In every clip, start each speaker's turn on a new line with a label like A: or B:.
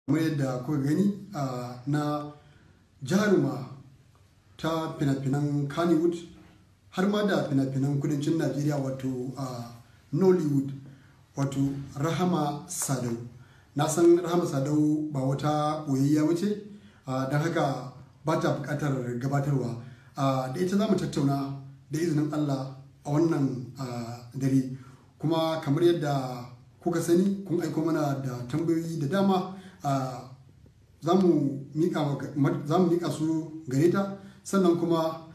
A: Kamar yadda kuka gani na jaruma ta fina-finan Kannywood har ma da fina-finan kudancin Najeriya, wato Nollywood, wato Rahama Sadau. Na san Rahama Sadau ba wata ɓoyayya bace, don haka ba ta buƙatar gabatarwa. Da ita za mu tattauna da izinin Allah a wannan dare. Kuma kamar yadda kuka sani, kun aiko mana da tambayoyi da dama, za mu miƙa su gare ta, sannan kuma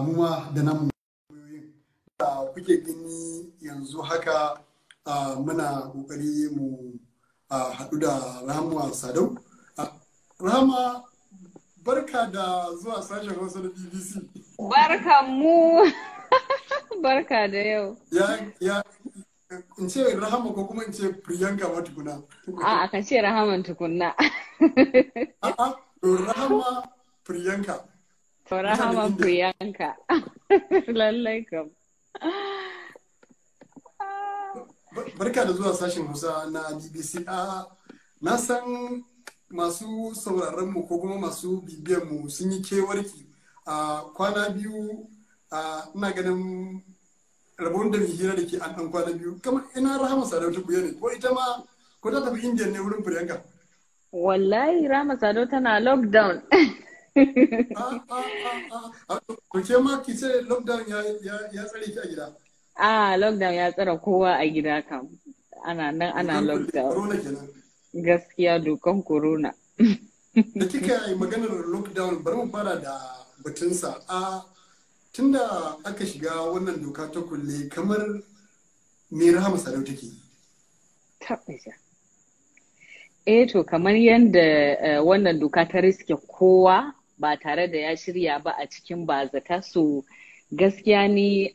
A: mu ma da namu tambayoyin da kuke gani yanzu haka muna ƙoƙari mu haɗu da Rahama Sadau. Rahama, barka da zuwa sashen Hausa na BBC.
B: Barka mu, barka da yau.
A: Ya in ce Rahama ko kuma in ce Priyanka ma tukuna?
B: A'a, ka ce Rahaman tukunna.
A: A'a, to Rahama Priyanka.
B: To Rahama Priyanka. Lallai kam.
A: Barka da zuwa sashen Hausa na BBC. A na san masu sauraron mu ko kuma masu bibiyan mu sun yi kewarki a kwana 2. Ina ganin rabon da hira da ke an ɗan kwana 2. Kamar ina Rahama Sadau ta buya ne, ko ita ma ko ta tafi Indiya ne wurin Priyanka?
B: Wallahi Rahama Sadau tana lockdown.
A: To ke ma ki ce lockdown ya tsare ki a gida?
B: A lockdown ya tsare kowa a gida kam. Ana nan ana lockdown.
A: Corona kenan.
B: Gaskiya, dokan corona.
A: Da kika yi maganar lockdown, bari mu fara da batunsa. A tunda aka shiga wannan doka ta kulle, kamar me Rahama Sadau take yi?
B: Tabbata. Eh to, kamar yadda wannan doka ta riske kowa ba tare da ya shirya ba a cikin bazata, so gaskiya ni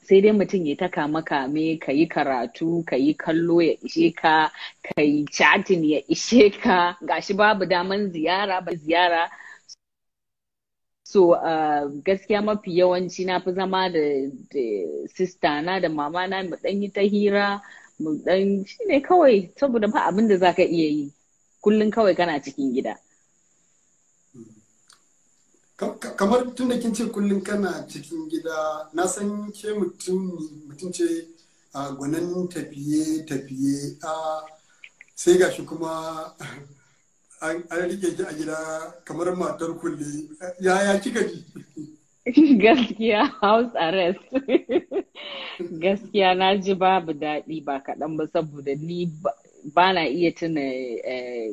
B: sai dai mutum ya ta kame kame, ka yi karatu, ka yi kallo ya ishe ka, ka yi chatting ya ishe ka, gashi babu daman ziyara ba ziyara. So gaskiya mafi yawanci na fi zama da sister na da mama na, mu dan yi ta hira, mu dan shine kawai, saboda ba abin da zaka iya yi, kullum kawai kana cikin gida.
A: Kamar tun da kin ce kullum kana cikin gida, na san ke mutum ce a gwanin tafiye tafiye, a sai gashi kuma an rike ki a gida kamar matar kulle. Yaya kika ji?
B: Gaskiya house arrest, gaskiya na ji babu daɗi ba kaɗan ba, saboda ni ba na iya tuna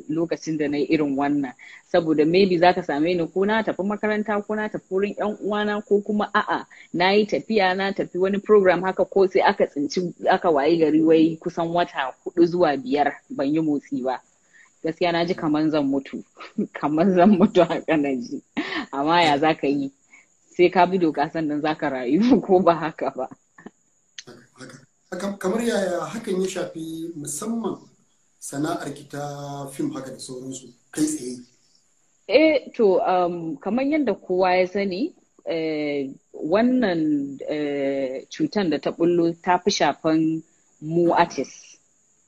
B: lokacin da na yi irin wannan, saboda maybe za ka same ni ko na tafi makaranta, ko na tafi wurin yan uwana, ko kuma a'a, na yi tafiya, na tafi wani program haka, ko sai aka tsinci aka wayi gari wai kusan wata 4 zuwa 5 ban yi motsi ba. Gaskiya na ji kaman zan mutu, kaman zan mutu haka na ji. Amma ya za ka yi? Sai ka bi doka sannan za ka rayu, ko ba haka ba?
A: Kamar yaya hakan ya shafi musamman sana'ar ki ta fim haka da sauransu kai tsaye?
B: Eh to, kamar yadda kowa ya sani, wannan cutan da ta bullo ta fi shafan mu artist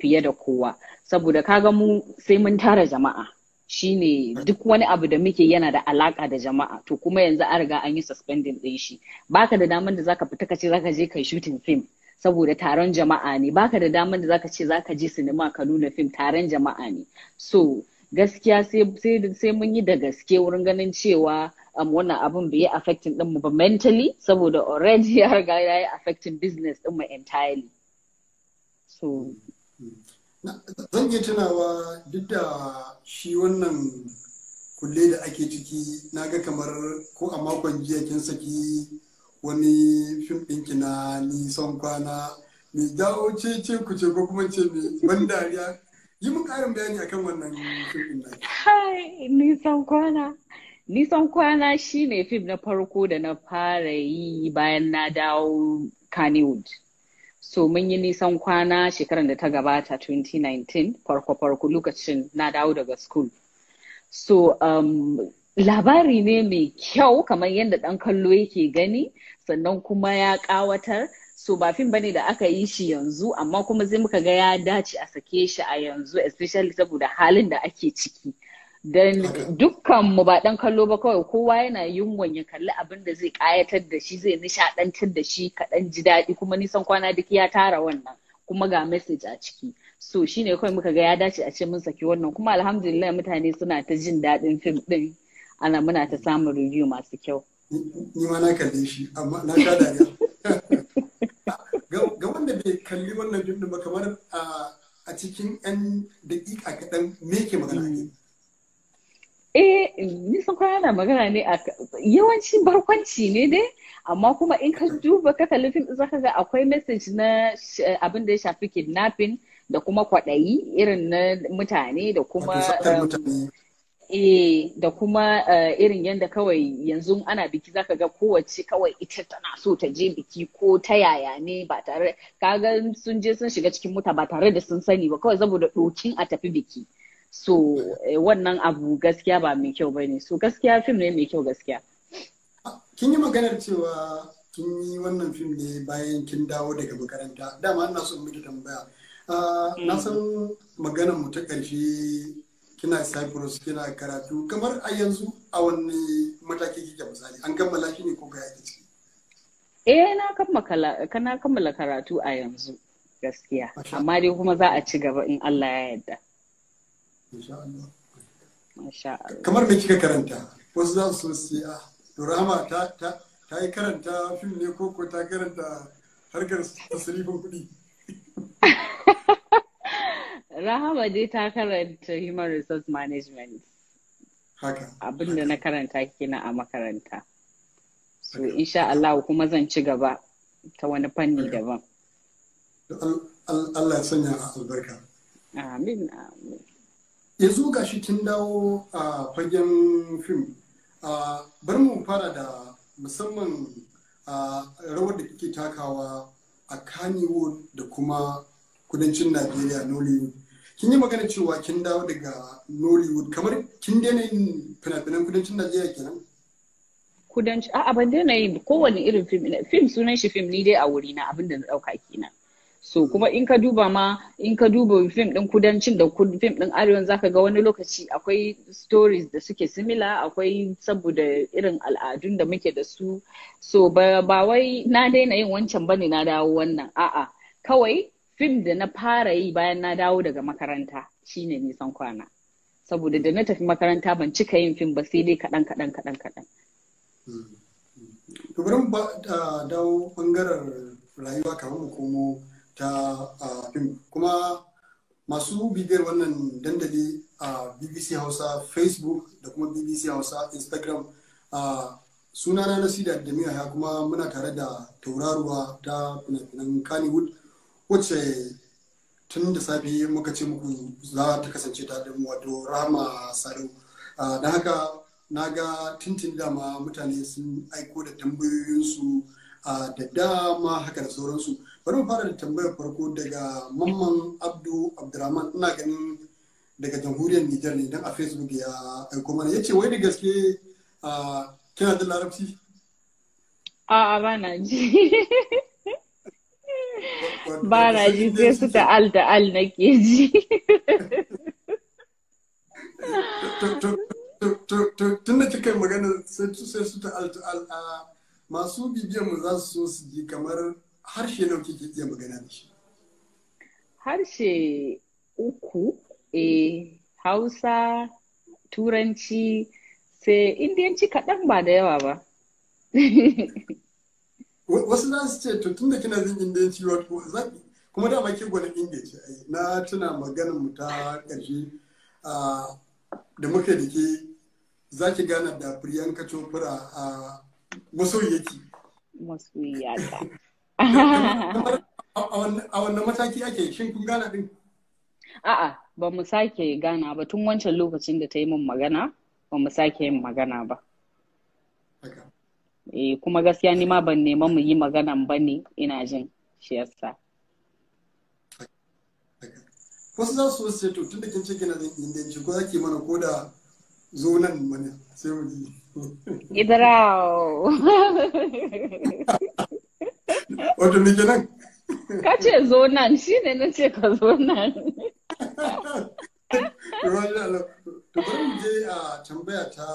B: fiye da kowa, saboda kaga mu sai mun tara jama'a, shine duk wani abu da muke yana da alaka da jama'a. To kuma yanzu an riga an yi suspending din shi. Baka da daman da zaka fita ka ce zaka je kai shooting film, saboda taron jama'a ne. Baka da daman da zaka ce zaka je sinima ka nuna film, taron jama'a ne. So gaskiya sai mun yi da gaske wurin ganin cewa wannan abun bai yi affecting din mu ba mentally, saboda already ya riga ya yi affecting business din mu entirely. So
A: Zan iya tunawa, duk da shi wannan kulle da ake ciki, na ga kamar ko a makon jiya kin saki wani fim ɗinki na Nisan Kwana mai jawo ce kuce, ko kuma ce mai ban dariya. Yi mun ƙarin bayani akan wannan fim ɗin naki.
B: Hai, Nisan Kwana. Nisan Kwana shine fim na farko da na fara yi bayan na dawo Kannywood. So mun yi Nisan Kwana shekarar da ta gabata, 2019, farko farko lokacin na dawo daga school. So labari ne mai kyau kamar yadda ɗan kallo yake gani, sannan kuma ya ƙawatar. So ba fim bane da aka yi shi yanzu, amma kuma sai muka ga ya dace a sake shi a yanzu, especially saboda halin da ake ciki. Dan dukkan mu ba dan kallo ba kawai, kowa yana yunwan ya kalli abin da zai kayatar da shi, zai nishadantar da shi, kaɗan ji daɗi. Kuma Nisan Kwana duk ya tara wannan, kuma ga message a ciki. So shine kawai muka ga ya dace a ce mun saki wannan, kuma alhamdulillah mutane suna ta jin daɗin fim ɗin, ana muna ta samun review masu kyau.
A: Ni ma na kalle shi, amma na sha dariya. Ga wanda bai kalli wannan fim ɗin ba, kamar a cikin 'yan daƙiƙa kaɗan, me ke magana ne?
B: Eh, Nisan Kwana na magana ne a yawanci barkwanci ne dai, amma kuma in ka duba ka kalli fim zaka ga akwai message na abin da ya shafi kidnapping da kuma kwaɗayi irin na mutane da kuma da kuma irin yadda kawai yanzu ana biki zaka ga kowace kawai ita tana so ta je biki ko ta yaya ne, ba tare kaga sun je sun shiga cikin mota ba tare da sun sani ba, kawai saboda ɗokin a tafi biki. So wannan abu gaskiya ba mai kyau bane. So gaskiya fim ne mai kyau gaskiya.
A: Kin yi maganar cewa kin yi wannan fim ne bayan kin dawo daga makaranta. Dama ina son miki tambaya. Na san maganar mu ta ƙarshe kina Cyprus kina karatu, kamar a yanzu a wani mataki kike, misali an kammala shi ne ko ga yake ciki?
B: Eh, na kammala karatu a yanzu gaskiya, amma dai kuma za a ci gaba in Allah ya yarda.
A: Insha Allah.
B: Masha Allah.
A: Kamar me kika karanta? Wasu za su so a to Rahama ta yi karanta fim ne ko ta karanta harkar tasirifin kuɗi?
B: Rahama dai ta karanta Human Resource Management.
A: Haka.
B: Abinda na karanta kenan a makaranta. So insha Allah kuma zan ci gaba ta wani fanni daban.
A: Allah ya sanya albarka.
B: Amin, amin.
A: Yanzu ga shi kin dawo a fagen fim. Bari mu fara da musamman rawar da kike takawa a Kannywood da kuma kudancin Najeriya, Nollywood. Kin yi magana cewa kin dawo daga Nollywood, kamar kin daina yin fina-finan kudancin Najeriya kenan?
B: Kudanci, a'a, ban daina yin kowane irin fim. Fim sunan shi fim ni dai a wuri na, abin da na dauka kenan. So kuma in ka duba ma, in ka duba fim din kudancin da fim din arewan, zaka ga wani lokaci akwai stories da suke similar, akwai saboda irin al'adun da muke da su. So ba wai na daina yin wancan bane na dawo wannan, a'a, kawai fim da na fara yi bayan na dawo daga makaranta shine Nisan Kwana, saboda da na tafi makaranta ban cika yin fim ba, sai dai kaɗan kaɗan kaɗan kaɗan.
A: To bari mu dawo bangaren rayuwa kamar mu komo ta fim. Kuma masu bibiyar wannan dandali a BBC Hausa Facebook da kuma BBC Hausa Instagram, sunana na Sida da ya kuma muna tare da tauraruwa ta fina-finan Kannywood, wacce tun da safe muka ce muku za ta kasance tare da mu, wato Rahama Sadau. Don haka na ga tintin dama mutane sun aiko da tambayoyinsu da dama haka da sauransu. Bari mu fara da tambayar farko daga Mamman Abdu Abdurrahman, ina ganin daga jamhuriyar Nijar ne, don a Facebook ya aiko mana. Ya ce wai da gaske kina da Larabci?
B: A'a, ba na ji. Ba na ji, sai su ta'al ta'al nake ji.
A: Tun da kika yi magana sai su ta'al ta'al, masu bibiyan mu za su so su ji kamar harshe nawa kike iya magana da shi?
B: Harshe 3, Hausa, Turanci, sai Indiyanci kaɗan, ba da yawa ba.
A: Wasu za su ce to tun da kina jin Indiyanci, wato kuma dama ke gwanin Indiya ce ai. Na tuna maganar mu ta ƙarshe da muka da ke, za ki gana da Priyanka Chopra a masoyiyaki.
B: Masoyiyata.
A: A wannan mataki ake, shin kun gana din?
B: A'a, ba mu sake gana ba tun wancan lokacin da ta yi min magana, ba mu sake yin magana ba. Eh, kuma gaskiya ni ma ban nema mu yi maganan ba ne, ina jin shi yasa.
A: Wasu za su ce to tunda kin ce kina jin Indiyanci, ko zaki mana ko da zo nan mana sai mu ji.
B: Idrao.
A: Wato me kenan?
B: Ka ce zo nan, shine na ce ka zo nan.
A: To bari mu je a tambaya ta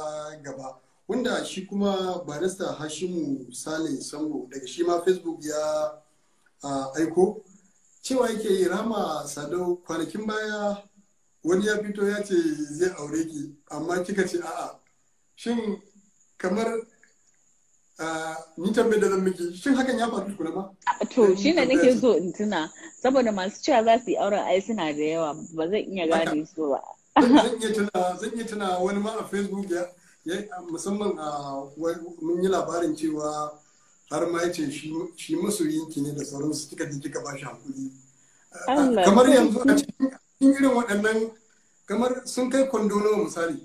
A: gaba, wanda shi kuma barista Hashimu Sale Sambo daga shi ma Facebook ya aiko cewa yake yi, Rahama Sadau, kwanakin baya wani ya fito ya ce zai aure ki, amma kika ce a'a. Shin kamar ni tambayar da zan miki, shin hakan ya faru tukuna ma?
B: To shi ne nake so in tuna, saboda masu cewa za su yi auren ai suna da yawa, ba zan iya gane su ba.
A: Zan iya tuna wani ma a Facebook ya musamman a mun yi labarin cewa har ma ya ce shi masoyinki ne da sauransu, kika ji kika ba shi hakuri. Kamar yanzu a cikin irin waɗannan, kamar sun kai kwando nawa misali?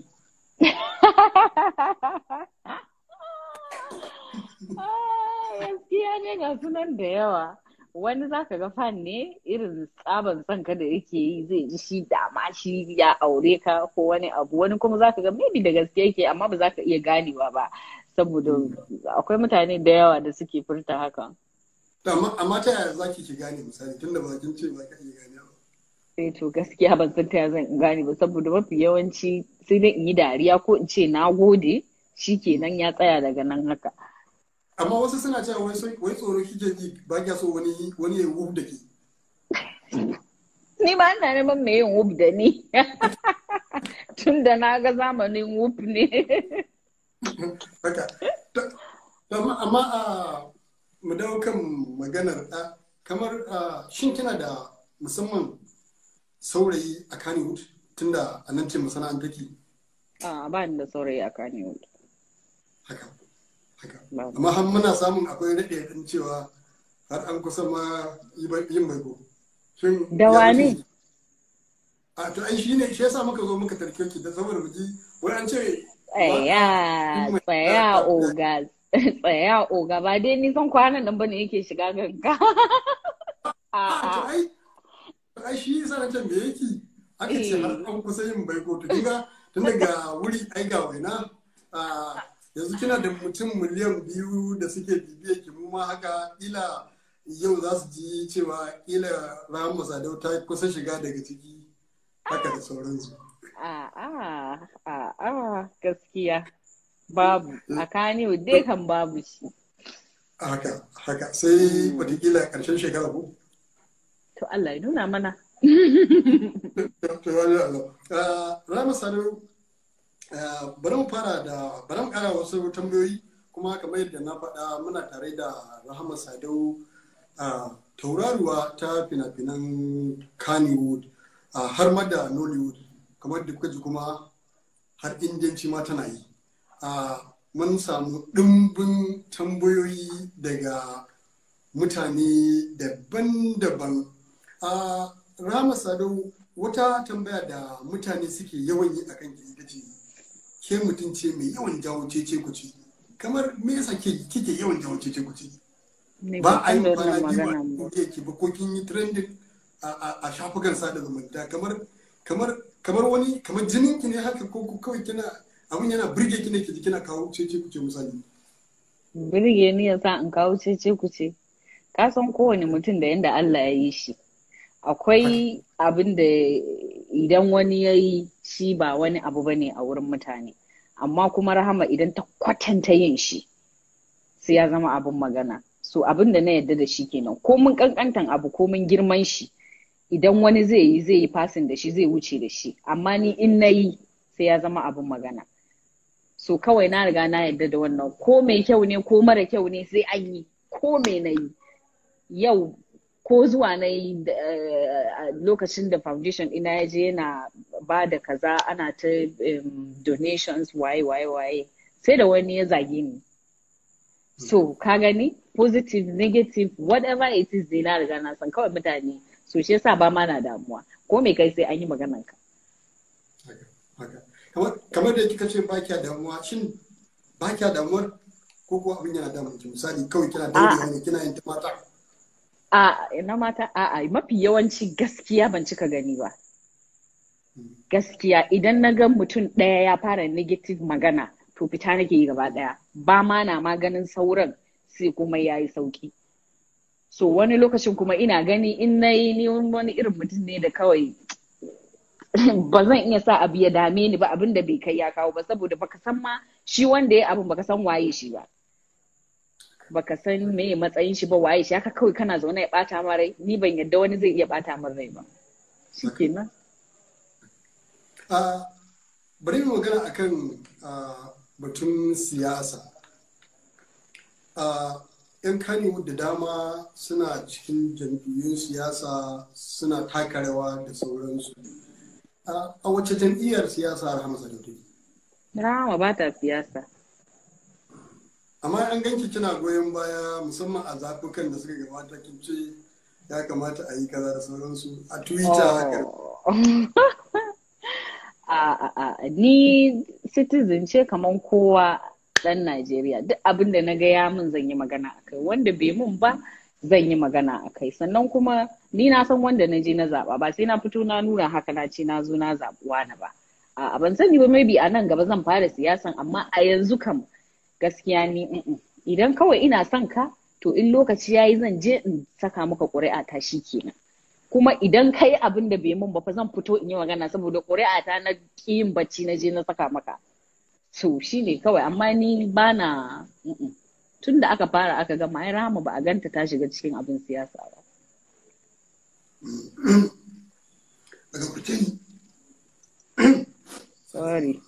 B: Gaskiya ne, ga sunan da yawa. Wani zaka ga fan ne, irin tsaban son ka da yake yi, zai ji shi dama shi ya aure ka ko wani abu. Wani kuma zaka ga maybe da gaske yake, amma ba za ka iya ganewa ba, saboda akwai mutane da yawa da suke furta haka.
A: Amma ta yaya zaki ki gane misali, tunda ba kin ce ba ka iya gane ba?
B: Eh, to gaskiya ban san ta yaya zan gane ba, saboda mafi yawanci sai dai in yi dariya ko in ce na gode, shikenan, ya tsaya daga nan haka.
A: Amma wasu suna cewa wai tsoro kike ji, ba kya so wani ya wuf da ke.
B: Ni ba ina neman mai yin wuf da ni, tun da na ga zamanin wuf ne.
A: Haka. Amma a mu dawo kan maganar, kamar shin kina da musamman saurayi a Kannywood, tunda a nan ce masana'antar ki?
B: A, ba ni da saurayi a Kannywood.
A: Haka. Amma har muna samun akwai raɗe ɗin cewa har an kusa ma yin baiko. Shin
B: Da wane?
A: A to ai shine shi yasa muka zo muka tarke ki, da saboda mu ji wai an ce
B: Tsaya, tsaya oga, tsaya oga, ba dai nisan kwanan nan bane yake shiga gagga.
A: To ai shi yasa na tambaye ki, aka ce har an kusa yin baiko. To kinga tun daga wuri ai ga waina, yanzu kina da mutum 2 miliyan da suke bibiyar ki, mu ma haka, kila yau za su ji cewa kila Rahama Sadau ta kusa shiga daga ciki haka da sauransu.
B: A'a, a'a, gaskiya babu a Kannywood dai kan, babu shi.
A: Haka, sai watakila karshen shekara ko?
B: To Allah ya nuna mana.
A: To Rahama Sadau, bari mu fara da bari mu kara wasu tambayoyi kuma. Kamar yadda na faɗa, muna tare da Rahama Sadau, tauraruwa ta fina-finan Kannywood har ma da Nollywood, kamar da kuka ji, kuma har Indiyanci ma tana yi. Mun samu ɗimbin tambayoyi daga mutane daban-daban. Rahama Sadau, wata tambaya da mutane suke yawan yi akan ki ita ce, ke mutum ce mai yawan jawo cece kuce. Kamar me yasa kike yawan jawo cece kuce? Ba a yi kwana biyu ba ke ki ba ko kin yi trending a shafukan sada zumunta. Kamar wani kamar jinin ki ne haka, ko kawai kina abin yana burge ki ne ki ji kina kawo cece kuce misali?
B: Burge ni ya sa in kawo cece kuce? Ka san kowane mutum da yanda Allah ya yi shi. Akwai abin da idan wani ya yi shi ba wani abu ba ne a wurin mutane, amma kuma Rahama idan ta kwatanta yin shi, sai ya zama abin magana. So abin da na yarda da shi kenan, ko mun kankantan abu ko mun girman shi, idan wani zai yi, zai yi passing da shi, zai wuce da shi, amma ni in na yi sai ya zama abin magana. So kawai na riga na yarda da wannan, ko mai kyau ne ko mara kyau ne, sai an yi. Ko mai na yi yau, ko zuwa na yi lokacin da foundation ina ya je yana ba da kaza, ana ta donations, waye waye waye, sai da wani ya zage ni. So ka gani, positive, negative, whatever it is dai, na riga na san kawai mutane. So shi yasa ba ma na damuwa, ko me kai sai an yi maganan ka.
A: Kamar da kika ce ba kya damuwa, shin ba kya damuwar ko kuwa abin yana damun ki misali, kawai kina daurewa ne, kina yin ta mata?
B: A na mata, a mafi yawanci gaskiya ban cika gani ba. Gaskiya idan na ga mutum ɗaya ya fara negative magana, to fita nake yi gaba ɗaya, ba ma na maganin sauran, sai kuma ya yi sauki. So wani lokacin kuma ina gani in na yi, ni wani irin mutum ne da kawai ba zan iya sa abu ya dame ni ba, abin da bai kai ya kawo ba, saboda baka san ma shi wanda ya abin, baka san waye shi ba, baka san me matsayin shi ba, waye shi. Haka kawai kana zaune ya bata ma rai, ni ban yadda wani zai iya bata min rai ba. Shikenan.
A: Bari mu magana akan batun siyasa. Yan Kannywood da dama suna cikin jam'iyyun siyasa, suna taka rawa da sauransu. A wace jam'iyyar siyasa Rahama Sadau take?
B: Rahama ba ta siyasa.
A: Amma an ganki kina goyon baya, musamman a zaɓukan da suka gabata, kin ce ya kamata a yi kaza da sauransu a Twitter haka.
B: A ni citizen ce kaman kowa ɗan Najeriya. Duk abin da na ga ya mun, zan yi magana akai. Wanda bai mun ba, zan yi magana akai. Sannan kuma ni na san wanda na je na zaɓa, ba sai na fito na nuna haka na ce na zo na zaɓi wani ba. A ban sani ba, maybe a nan gaba zan fara siyasan, amma a yanzu kam gaskiya ni idan kawai ina son ka, to in lokaci yayi zan je in saka maka ƙuri'a ta, kenan. Kuma idan kai abin da bai mun ba fa, zan fito in yi magana, saboda ƙuri'a ta na ƙi bacci na je na saka maka. So shine kawai, amma ni bana, tun da aka fara aka gama, ai Rahama ba a ganta ta shiga cikin abin siyasa ba.
A: Daga kuce.
B: Sorry.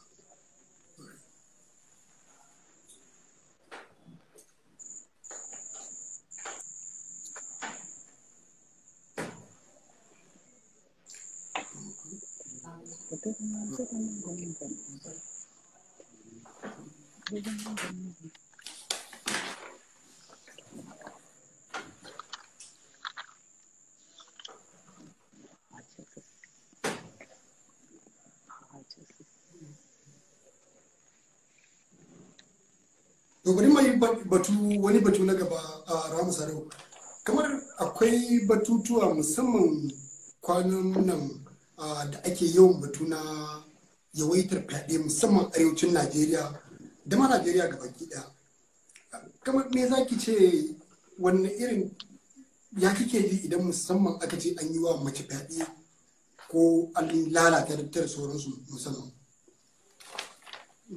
A: To, bari mai batu, wani batu na gaba a Rahama Sadau. Kamar akwai batutuwa, musamman kwanan nan da ake yawan batu na yawaitar fyaɗe, musamman arewacin Najeriya da ma Najeriya gabaki ɗaya. Kamar me za ki ce, wanne irin ya kike ji idan musamman aka ce an yi wa mace fyaɗe ko an lalata da sauransu musamman?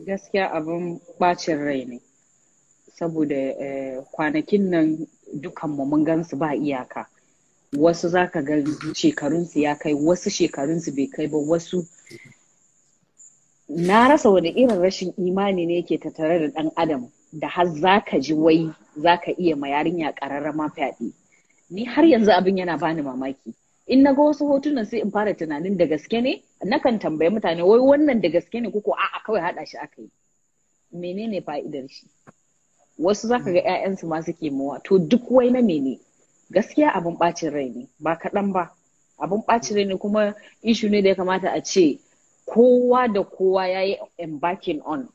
B: Gaskiya abin bacin rai ne, saboda kwanakin nan dukanmu mun gansu ba iyaka. Wasu za ka ga shekarunsu ya kai, wasu shekarunsu bai kai ba, wasu na rasa wani irin rashin imani ne yake tattare da ɗan adam da har za ka ji wai za ka iya ma yarinya ƙararrama fyaɗe. Ni har yanzu abin yana bani mamaki. In na ga wasu hotunan, sai in fara tunanin da gaske ne. Nakan tambayi mutane, wai wannan da gaske ne ko a'a kawai haɗa shi aka yi? Menene fa'idar shi? Wasu zaka ga 'ya'yansu ma suke mawa. To duk wai na mene? Gaskiya abin ɓacin rai ne ba kaɗan ba. Abin ɓacin rai ne, kuma issue ne da ya kamata a ce kowa da kowa ya yi embarking on,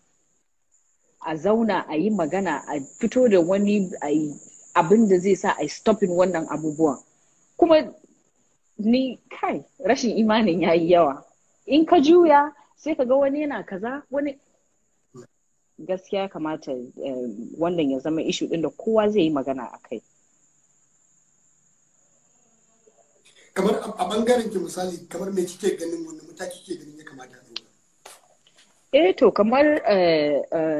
B: a zauna a yi magana, a fito da wani abin da zai sa a stopping wannan abubuwan. Kuma ni kai, rashin imanin ya yi yawa. In ka juya sai ka ga wani yana kaza, wani. Gaskiya kamata wannan ya zama issue ɗin da kowa zai yi magana a kai.
A: Kamar a bangaren ki misali, kamar me kike ganin, wani mataki kike ganin ya kamata a ɗauka?
B: Eh, to kamar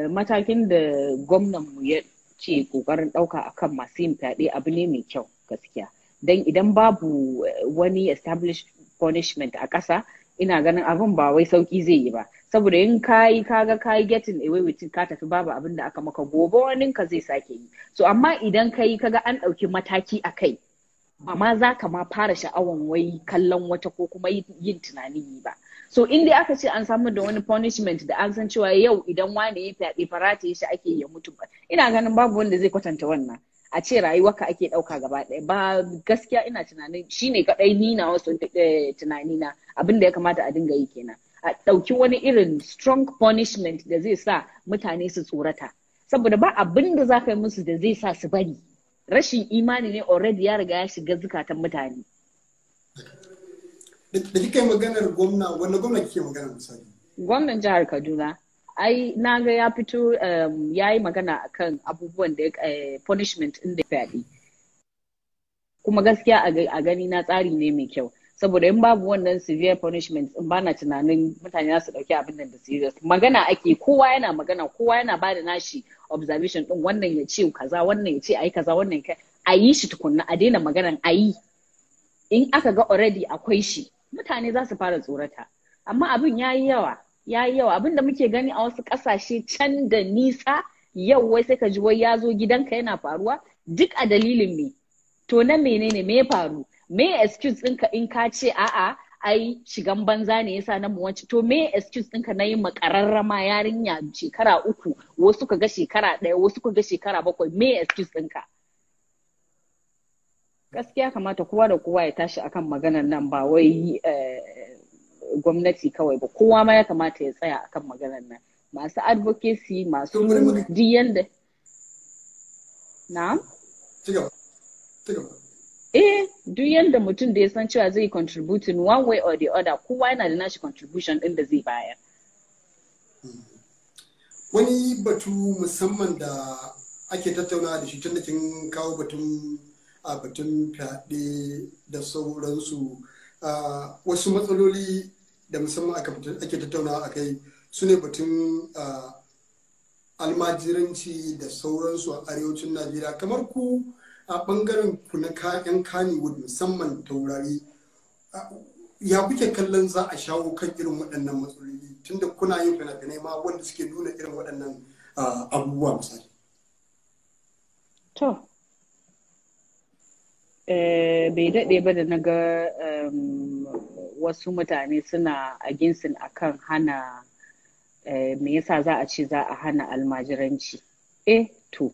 B: matakin da gwamnan mu ya ce kokarin ɗauka akan masu yin fyaɗe abu ne mai kyau gaskiya. Don idan babu wani established punishment a ƙasa, ina ganin abin ba wai sauki zai yi ba, saboda in kayi kaga kayi getting away with it, ka tafi babu abin da aka maka, gobe wani ka zai sake yi. So amma idan kayi kaga an ɗauki mataki a kai, ba ma za ka ma fara sha'awan wai kallon wata ko kuma yin tunanin yi ba. So in dai aka ce an samu da wani punishment da an san cewa yau idan wani ya fyaɗe farata shi ake ya mutu ba, ina ganin babu wanda zai kwatanta wannan, a ce rayuwarka ake ɗauka gaba ɗaya ba. Gaskiya ina tunanin shine kaɗai ni na wasu tunani na abin da ya kamata a dinga yi kenan, a ɗauki wani irin strong punishment da zai sa mutane su tsorata, saboda ba abin da za ka yi musu da zai sa su bari. Rashin imani ne already ya riga ya shiga zukatan mutane.
A: Da kika yi maganar gwamna, wanda gwamna kike magana misali?
B: Gwamnan jihar Kaduna. Ai na ga ya fito ya yi magana akan abubuwan da punishment ɗin da fyaɗe. Kuma gaskiya a gani na tsari ne mai kyau, saboda in babu wannan severe punishment in bana tunanin mutane za su dauki abin nan da serious. Magana ake, kowa yana magana, kowa yana bada nashi observation din, wannan ya ce kaza, wannan ya ce ayi kaza, wannan ya a yi shi tukunna, a daina maganan, a yi. In aka ga already akwai shi, mutane za su fara tsorata. Amma abin ya yi yawa, ya yi yawa. Abin da muke gani a wasu ƙasashe can da nisa, yau wai sai ka ji wai ya zo gidanka yana faruwa. Duk a dalilin me? To na menene? Me ya faru? Me excuse ɗinka in ka ce a'a, ai shigan banza ne yasa na mu wance? To me excuse ɗinka na yin makararrama yarinya shekara 3, wasu ka ga shekara 1, wasu ka ga shekara 7? Me excuse ɗinka? Gaskiya kamata kowa da kowa ya tashi akan maganar nan, ba wai gwamnati kawai ba, kowa ma ya kamata ya tsaya akan maganar nan, masu advocacy, masu
A: To, bari mu-
B: duk yanda na'am.
A: Ci gaba. Ci gaba.
B: Eh, duk yanda mutum da ya san cewa zai contribute in one way or the other, kowa yana da nashi contribution din da zai bayar.
A: Wani batu musamman da ake tattaunawa da shi, tun da kin kawo batun a batun fyaɗe da sauransu, wasu matsaloli da musamman ake tattaunawa a kai su ne batun almajiranci da sauransu a arewacin Najeriya. Kamar ku a ɓangaren ku na 'yan Kannywood, musamman taurari, ya kuke kallon za a shawo kan irin waɗannan matsaloli, tunda kuna yin fina-finai ma wanda suke nuna irin waɗannan abubuwa misali?
B: To, bai daɗe ba da na ga wasu mutane suna against akan hana, me yasa za a ce za a hana almajiranci? Eh, to,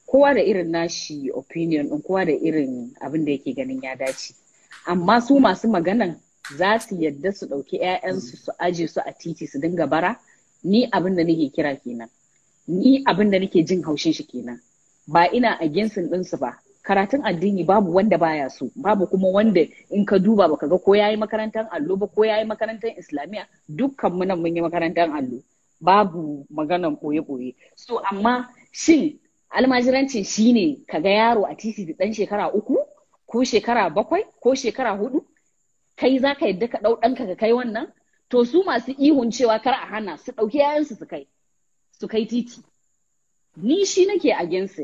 B: kowa da irin nashi opinion ɗin, kowa da irin abin da yake ganin ya dace. Amma su masu maganan za su yadda su ɗauki 'ya'yansu su aje su a titi su dinga bara? Ni abin da nake kira kenan. Ni abin da nake jin haushin shi kenan. Ba ina against ɗinsu ba. Karatun addini babu wanda baya so, babu kuma wanda in ka duba baka ga ko yayi makarantar allo ba ko yayi makarantar islamiyya. Dukkan mu nan mun yi makarantar allo, babu maganan boye-boye. So amma shin almajiranci shine kaga yaro a titi da ɗan shekara 3 ko shekara 7 ko shekara 4? Kai za ka yadda ka ɗau ɗanka ka kai wannan? To su masu ihun cewa kar a hana, su ɗauki 'ya'yansu su kai titi? Ni shi nake against.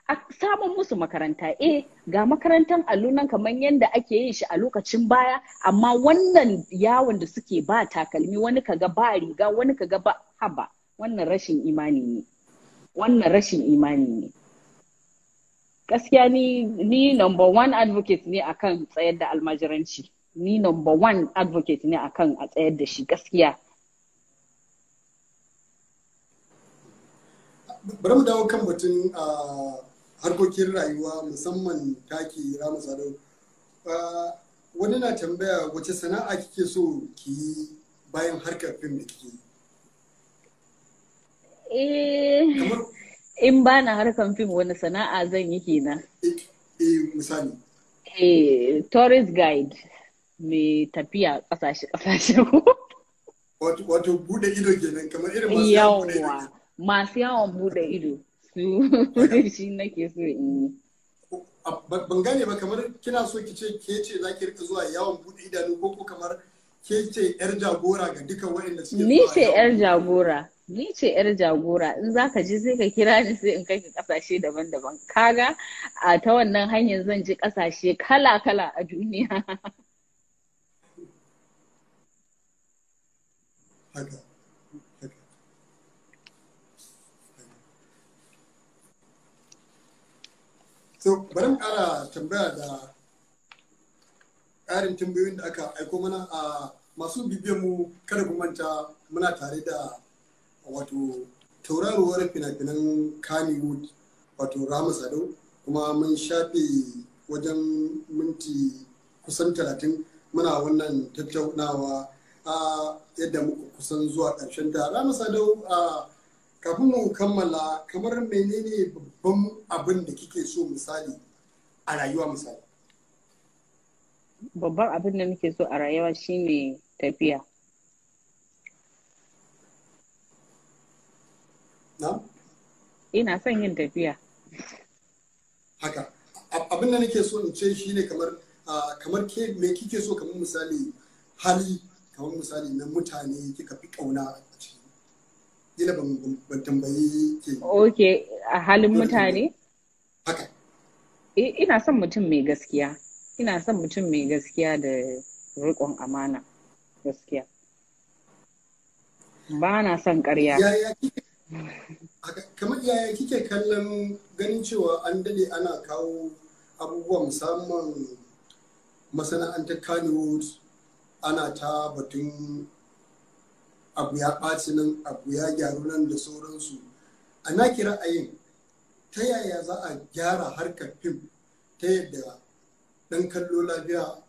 B: A samun musu makaranta, eh, ga makarantar allo nan kamar yadda ake yin shi a lokacin baya. Amma wannan yawon da suke ba takalmi, wani kaga ba riga, wani kaga ba, haba, wannan rashin imani ne, wannan rashin imani ne gaskiya. Ni number one advocate ne akan tsayar da almajiranci. Ni number one advocate ne akan a tsayar da shi gaskiya.
A: Bari mu dawo kan batun harkokin rayuwa, musamman taki Rahama Sadau. Wani na tambaya, wace sana'a kike so ki yi bayan harkar fim da kike yi?
B: Eh, in ba na harkar fim, wani sana'a zan yi kenan?
A: Eh, misali.
B: Eh, tourist guide, mai tafiya kasashe kasashe.
A: Wato bude ido kenan, kamar irin masu yawon bude ido.
B: Yawa, masu yawon bude ido su shi nake so in yi.
A: Ban gane ba, kamar kina so ki ce ke ce za ki rika zuwa yawon bude idanu, ko kamar ke ce yar jagora ga duka waɗanda suke
B: Ni
A: zuwa
B: ce
A: yawon
B: yar jagora, ni ce yar jagora. In za ka je, sai ka kira ni, sai in kai ka kasashe daban-daban. Kaga a ta wannan hanyar zan je kasashe kala-kala a duniya.
A: Haka, haka. So bari mu ƙara tambaya da ƙarin tambayoyin da aka aiko mana. A masu bibiyan mu, kada ku manta muna tare da wato tauraruwar fina-finan Kannywood, wato Rahama Sadau, kuma mun shafe wajen minti kusan 30 muna wannan tattaunawa, a yadda muka kusan zuwa ƙarshen ta. Rahama Sadau, a kafin mu kammala, kamar menene babban abin da kike so misali a rayuwa misali?
B: Babban abin da nake so a rayuwa shine tafiya.
A: Na
B: Ina son yin tafiya.
A: Haka. A Abin da nake so in ce shine kamar kamar ke me kike so, kamar misali hali, kamar misali na mutane kika fi kauna a ciki? Kila ban tambayi ke.
B: Okay, a halin mutane?
A: Haka.
B: Ina son mutum mai gaskiya. Ina son mutum mai gaskiya da riƙon amana. Gaskiya. Ba na son ƙarya.
A: Kamar yaya kike kallon ganin cewa an dade ana kawo abubuwa, musamman masana'antar Kannywood, ana ta batun abu ya ɓaci nan, abu ya gyaru nan da sauransu? A naki ra'ayin, ta yaya za a gyara harkar fim ta yadda ɗan kallo lafiya,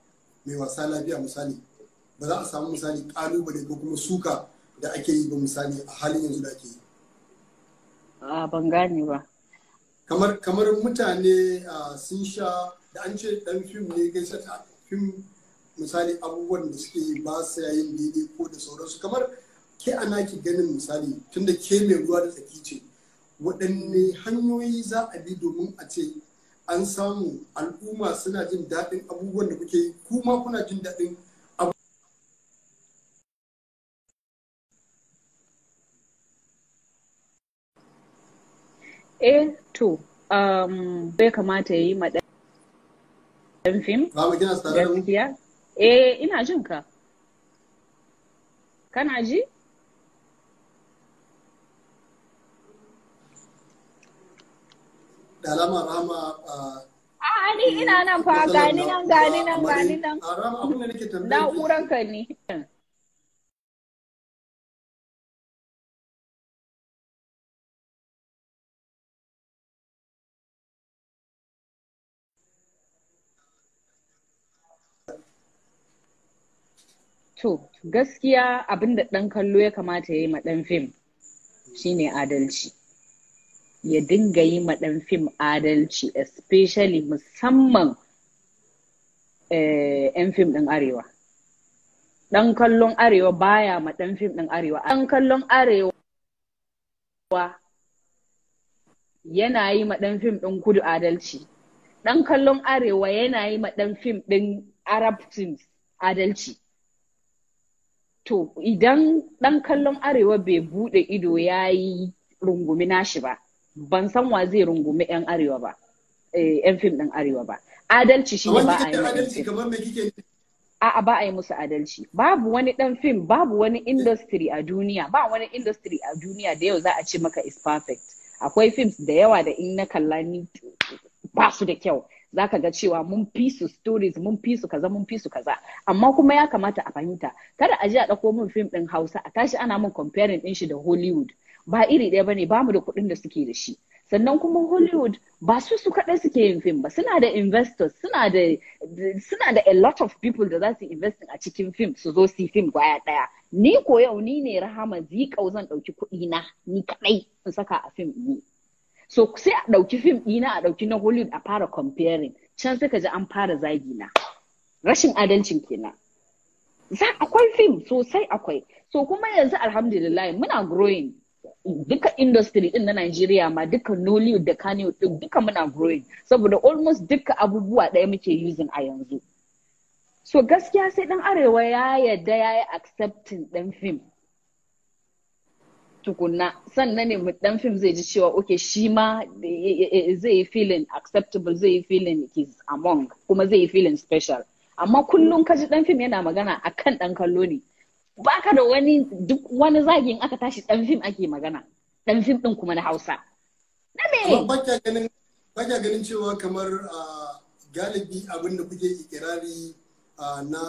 A: mai wasa lafiya, misali ba za a samu misali ƙalubale ko kuma suka da ake yi ba, misali a halin yanzu da ake yi?
B: Ban gane ba.
A: Kamar mutane sun sha da an ce dan fim ne gaisa ta fim, misali abubuwan da suke yi ba su yin daidai ko da sauransu. Kamar ke ana ki ganin, misali tunda ke mai ruwa da tsaki ce, waɗanne hanyoyi za a bi domin a ce an samu al'umma suna jin daɗin abubuwan da kuke yi, kuma kuna jin daɗin?
B: Eh, to, bai kamata ya yi ma ɗan fim? Gaskiya? Eh, ina jin ka. Kana ji?
A: Da alama Rahama
B: A ni ina nan fa, gani nan, gani nan, gani nan.
A: Rahama, abin da nake tambaye.
B: Na'uran ka ne. To, gaskiya abin da ɗan kallo ya kamata ya yi ma ɗan fim shine adalci. Ya dinga yi ma ɗan fim adalci, especially musamman 'yan fim ɗin Arewa. Ɗan kallon Arewa baya ma ɗan fim ɗin Arewa. Ɗan kallon Arewa yana yi ma ɗan fim ɗin Kudu adalci. Ɗan kallon Arewa yana yi ma ɗan fim ɗin Arab films adalci. To, idan ɗan kallon Arewa bai buɗe ido ya yi rungumi nashi ba, ban san wa zai rungumi 'yan Arewa ba, 'yan fim ɗin Arewa ba. Adalci shi ne ba a yi.
A: Adalci kamar me kike?
B: A'a, ba a yi musu adalci. Babu wani ɗan fim, babu wani industry a duniya, ba wani industry a duniya da yau za a ce maka is perfect. Akwai films da yawa da in na kalla ni ba su da kyau. Za ka ga cewa mun fi su stories, mun fi su kaza, mun fi su kaza, amma kuma ya kamata a fahimta, kada a je a ɗauko mun fim ɗin Hausa a tashi ana mun comparing ɗin shi da Hollywood. Ba iri ɗaya bane, ba mu da kuɗin da suke da shi. Sannan kuma Hollywood ba su su kaɗai suke yin fim ba, suna da investors, suna da a lot of people da za su invest a cikin fim, su zo su yi fim kwaya ɗaya. Ni ko yau ni ne Rahama Zikau, zan ɗauki kuɗi na ni kaɗai in saka a fim ni. So sai a ɗauki fim ɗina, a ɗauki na Hollywood, a fara comparing can, sai ka ji an fara zagi na. Rashin adalcin kenan. Za akwai fim sosai, akwai. So kuma yanzu alhamdulillah muna growing, duka industry din na Nigeria ma, duka Nollywood da Kannywood din, duka muna growing, saboda almost duka abubuwa ɗaya muke using a yanzu. So gaskiya sai ɗan Arewa ya yarda ya yi accepting ɗan fim tukunna, sannan ne dan fim zai ji cewa okay, shi ma zai yi feeling acceptable, zai yi feeling he's among, kuma zai yi feeling special. Amma kullum kaji dan fim yana magana akan dan kallo ne, baka da wani, duk wani zagin aka tashi dan fim ake magana, dan fim din kuma na Hausa.
A: Na me ba ganin cewa kamar galibi abin da kuke ikirari na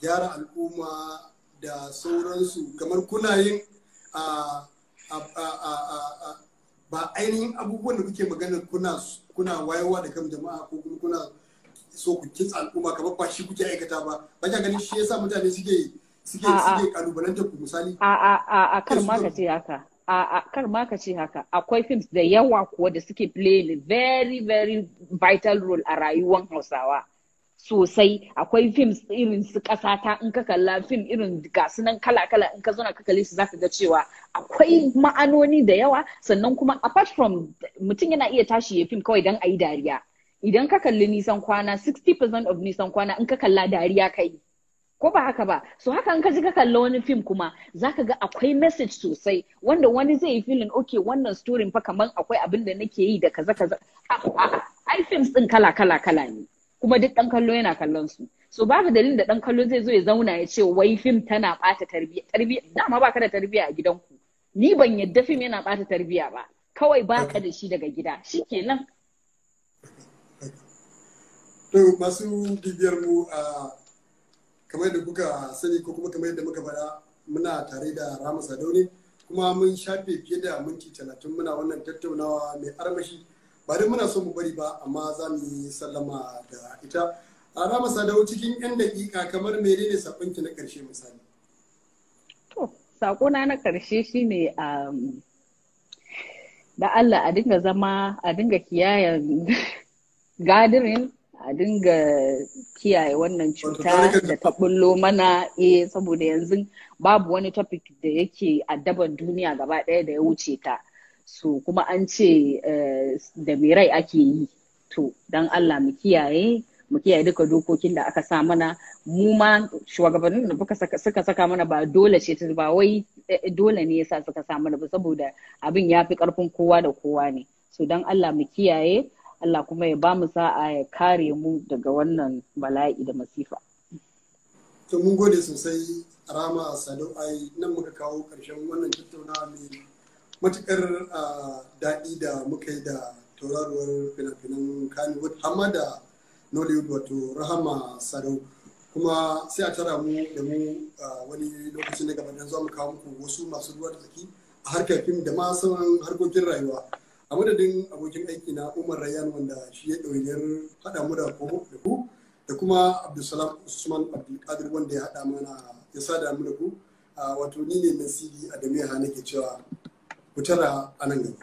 A: gyara al'umma da sauransu, kamar kuna yin ba ainihin abubuwan da kuke magana kuna wayewa da kan jama'a ko kuma kuna so ku kitsa al'umma, kamar ba shi kuke aikata ba? Ba kya ganin shi yasa mutane suke kalubalantar ku, misali?
B: A a a a, kar ma ka ce haka. A a, kar ma ka ce haka. Akwai films da yawa kuwa da suke playing very very vital role a rayuwar Hausawa sosai. Akwai films irin su Kasata, in ka kalla film irin gasu nan kala kala, in ka zauna ka kalle su zaka ga cewa akwai ma'anoni da yawa. Sannan kuma apart from mutum yana iya tashi ya film kawai dan ayi dariya. Idan ka kalli Nisan Kwana, 60% of Nisan Kwana in ka kalla, dariya kai, ko ba haka ba? So haka in ka ji ka kalli wani fim kuma, zaka ga akwai message sosai wanda wani zai yi feeling, "Okay, wannan story fa kaman akwai abin da nake yi da kaza kaza." Ai films din kala kala kala ne, kuma duk dan kallo yana kallon su. So babu dalilin da dan kallo zai zo ya zauna ya ce wai fim tana bata tarbiyya. Tarbiyya dama baka da tarbiyya a gidanku. Ni ban yadda fim yana bata tarbiyya ba, kawai baka da shi daga gida, shikenan.
A: To, masu bibiyar mu, a kamar da kuka sani ko kuma kamar yadda muka faɗa, muna tare da Rahama Sadau ne, kuma mun shafe fiye da minti 30 muna wannan tattaunawa mai armashi. Ba dai muna so mu bari ba, amma za mu yi sallama da ita. A Rahama Sadau, cikin 'yan daƙiƙa, kamar menene saƙonki na ƙarshe misali?
B: To, saƙona na ƙarshe shine da Allah a dinga zama, a dinga kiyayen gathering, a dinga kiyaye wannan cuta da ta bullo mana. Eh, saboda yanzu babu wani topic da yake addaban duniya gaba ɗaya da ya wuce ta. So kuma an ce da mai rai ake yi. To, don Allah mu kiyaye, mu kiyaye duka dokokin da aka sa mana. Mu ma shugabannin da suka saka mana, ba dole ce, ba wai dole ne yasa suka sa mana ba, saboda abin ya fi karfin kowa da kowa ne. So don Allah mu kiyaye, Allah kuma ya ba mu sa'a, ya kare mu daga wannan bala'i da masifa.
A: To, mun gode sosai, Rahama Sadau. Ai nan muka kawo ƙarshen wannan tattaunawa mai matukar daɗi da muka yi da tauraruwar fina-finan Kannywood hamma da Nollywood, wato Rahama Sadau. Kuma sai a tara mu da mu wani lokaci na gaba don za mu kawo muku wasu masu ruwa da tsaki a harkar fim da ma sauran harkokin rayuwa. A madadin abokin aiki na Umar Rayyan, wanda shi ya ɗawainiyar haɗa mu da ku, da kuma Abdulsalam Usman Abdulkadir, wanda ya haɗa mana, ya sada mu da ku, wato ni ne Nasidi Adamu, nake cewa ku tara a nan gaba.